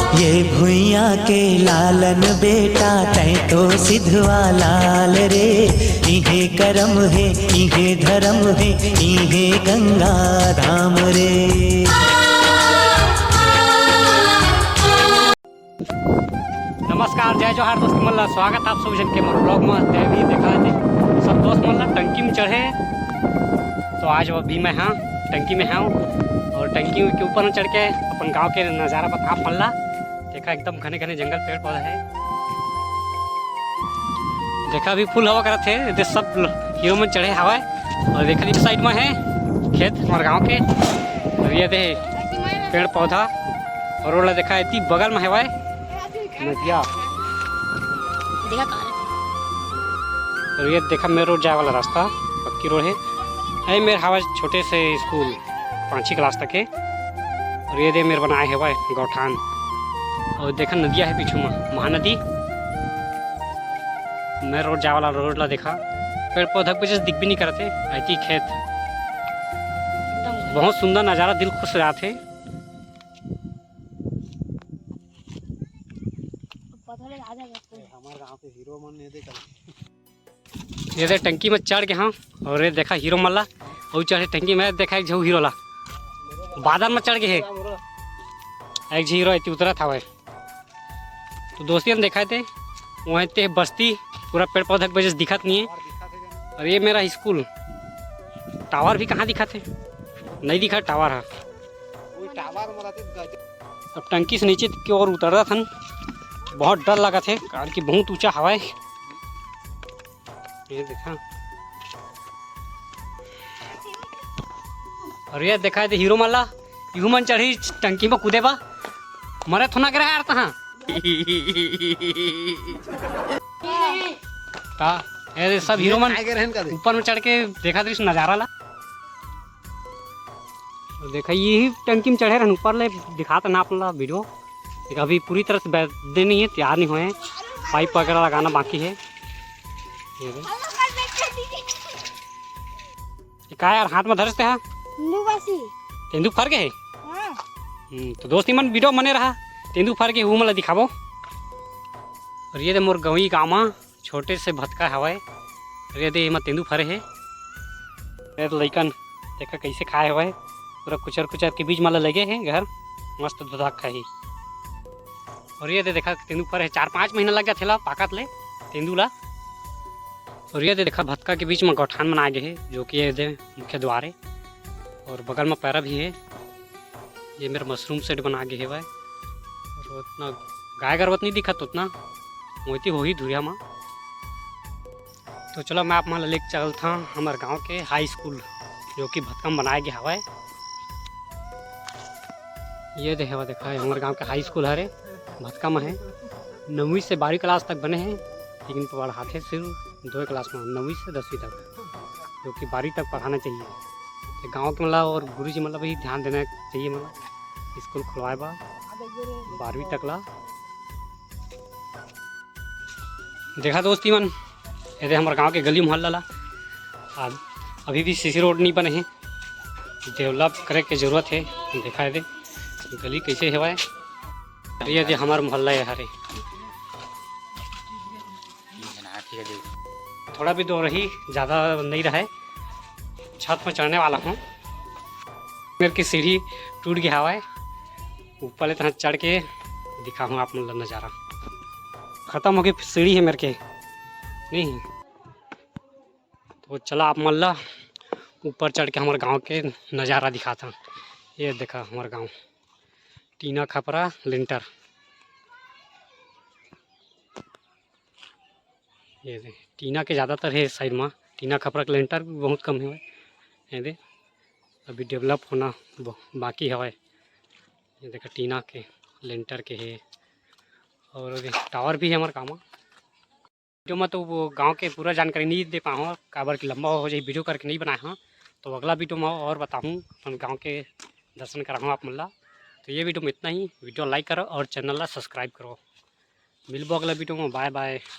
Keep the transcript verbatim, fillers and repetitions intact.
ये भुइयां के लालन बेटा, तैं तो सिधवा लाल रे। इहे करम हे, इहे धरम हे, इहे गंगा धाम रे। नमस्कार, जय जोहार दोस्त मन ला, स्वागत आप सब जन के मोर ब्लॉग में। देवी देखा थे सब दोस्त मन ला टंकी में चढ़े, तो आज वो भी मैं हाँ टंकी में हूँ और टंकी के ऊपर में चढ़ के अपन गांव के नज़ारा बता आप मन ला। देखा एकदम घने घने जंगल, पेड़ पौधा है। देखा अभी फुल हवा करत हे, एदे सब ल-, हीरो मन चढ़े हवाए। और देखा इस साइड में है खेत हमारे गांव के, और ये दे पेड़ पौधा और ओला देखा इतनी बगल में हवाए नदिया। देखा कहाँ है? और ये देखा मेरे रोड जाए वाला रास्ता, पक्की रोड है। ये मेरे हवा छोटे से स्कूल पाँचवीं क्लास तक है। और ये दे मेरे बनाए हवाए गौठान। और देखा नदिया है पीछू में, महानदी। मेरे रोड जाए वाला रोड ला देखा, पेड़ पौधा कुछ दिख भी नहीं करते, ऐती खेत एकदम बहुत सुंदर नज़ारा, दिल खुश हो जाते। पत्थर आ जाएगा। हमारे गांव के हीरो मन ने देखा। ये दे टंकी में चढ़ के हाँ, और ये देखा हीरो मन ला, और चढ़े टंकी में, देखा एक झऊ हीरो ला बादल में चढ़ के है, एक झी हीरो ऐती उतरत हवय। तो दोस्ती हम देखा थे वहाँ ते बस्ती पूरा पेड़ पौधा के वजह से दिखत नहीं है। और ये मेरा स्कूल, टावर भी कहाँ दिखत है, नहीं दिखा टावर है। अब टंकी से नीचे की ओर उतरत हन, बहुत डर लगत हे, कारण कि बहुत ऊंचा हवा है। ये देखा, और ये देखा, ये हीरो मन ला, इहू मन चढ़ी टंकी में कूदे बा, मरे थोड़ा गिरा यार तहाँ। का, ये सब हीरो मन ऊपर में चढ़ के देखा दृश्य नजारा ला। तो देखा, यही टंकी में चढ़े रहन ऊपर ले, दिखाता ना अपना वीडियो। देखा, अभी पूरी तरह से बैठे नहीं है, तैयार नहीं हुए हैं, पाइप वगैरह लगाना बाकी है। ये दे। ये का यार, हाथ में धरते हा? नुबासी। तेंदू फर के है? हाँ। हम्म, तो दोस्ती मन वीडियो मने रहा, तेंदू फर के हूँ मला दिखाबो। और ये दे मोर गंवई गाँव मा छोटे से भतका हवय। अरे दे, एमा तेंदू फरे हे। अरे लइकन, देखा कइसे खाए हवय। पूरा कुचर कुचर के बीज मन ल लगे हे घर, मस्त धुधाक खाही। और ये दे देखा, तेंदू फरे हे, चार पाँच महीना लग जाथे ला पाकत ले तेंदू ला। और ये दे देखा, भतका के बीच में गौठान बनाए गे हे, जो कि ये दे मुख्य द्वार हे। और बगल में पैरा भी हे। ये मेरा मशरूम शेड बना गे हेवय। और उतना गाय गरवत नहीं दिखत उतना, मोती होही धुरिया मा। तो चलो, मैं आप मन ल लेके चलता हमर गांव के हाई स्कूल, जो कि भतका म बनाए गे हवय। ये दे हवा देखा, हमर गांव के हाई स्कूल हरे, भतका म हे। नौवीं से बारहवीं क्लास तक बने हे, लेकिन पढ़ाथे सिर्फ दो क्लास में, नौवीं से दसवीं तक, जो कि बारहवीं तक पढ़ाना चाहिए। तो गांव के मतलब और गुरुजी मतलब भी ध्यान देना चाहिए, मतलब स्कूल खुलवाए बा बारहवीं तक ला। देखा दोस्ती मन, ये दे हमर गांव के गली मोहल्ला ला, आ, अभी भी सीसी रोड नहीं बने हे, डेवलप करे के जरूरत हे। देखा ये दे गली कैसे हेवय, ये दे हमर मोहल्ला ये हरे। थोड़ा भी दूर ही, ज़्यादा नहीं रहे, छत में चढ़ने वाला हूँ। मेरे की सीढ़ी टूट गया हवय, ऊपर ले तहाँ चढ़ के दिखाहूँ आप मन ला नज़ारा। खत्म हो गई सीढ़ी है मेरे के, नहीं तो चला आप मन ला ऊपर चढ़ के हमारे गांव के नज़ारा दिखाता। ये देखा हमारे गांव, टीना खपरा लिंटर। ये दे, टीना के ज़्यादातर हे साइड मा, टीना खपरा के लिंटर भी बहुत कम हे। ये दे, अभी डेवलप होना ब-, बाकी हवय। ये देखा, टीना के लिंटर के हे, और ये टावर भी हे हमारे गाँव मा। वीडियो में तो वो गांव के पूरा जानकारी नहीं दे पाऊँ, काबर कि लंबा हो जाए, वीडियो करके नहीं बनाए हूँ। तो अगला वीडियो में और बताऊँ, अपन गांव के दर्शन कराऊँ आप मन ला। तो ये वीडियो में इतना ही। वीडियो लाइक करो और चैनल ला सब्सक्राइब करो। मिलबो अगला वीडियो में। बाय बाय।